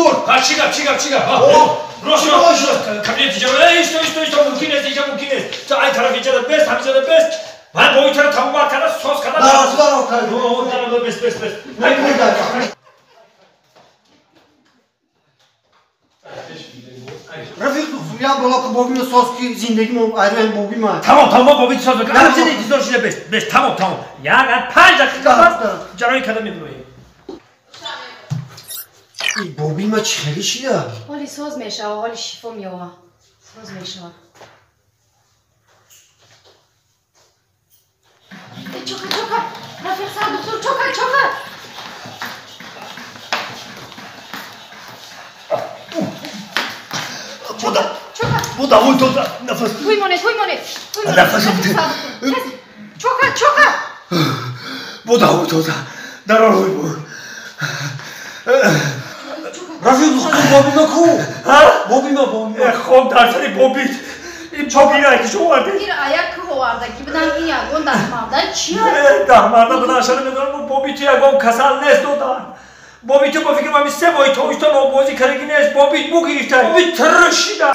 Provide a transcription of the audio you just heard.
бурд. Ҳа, чӣ гап, чӣ гап, чӣ гап? Рост, рост, кабинети ҷаро. Исто, исто, исто, мумкин нест, инҷа мумкин нест. Ту ай тараф инҷада бест, ҳаминҷада бест. Ман бо ин тараф тамомат карда, соз карда. Даро, даро, карда. Даро, бест, бест, бест. Рафиқ духтур, як бало ки бобино соз ки зиндагимо айран боби ман. Тамом, тамом, боби соз бикун. Ҳамчунин интизор шуда бест, бест, тамом, тамом. Як 5 дақиқа пас ҷароҳӣ карда мебироем. Боби ма чӣ хеле шида? Ҳоли соз мешава, ҳоли шифо меёва. Соз мешава. Чока, чока. Рафиқ сар духтур, чока, чока. Буда, буда, ой, тоза, нафас. Туй монед, туй монед. Нафас. Чока, чока. Буда, ой, тоза. Дарор, ой, бу. Рафиқ духтур, боби ма ку? Боби ма, боби ма. Хоб дар сари бобит. Ин чобира ки шо оварди? Ир ая ки оварда, ки бидан ин ягон даҳмарда чи? Даҳмарда бидан шана медонам, боби ту ягон касал нест додар. Боби ту бо фикр ман 3 моҳи тобистон оббозӣ кардаги нест. Боби бу гирифта. Боби тиршида.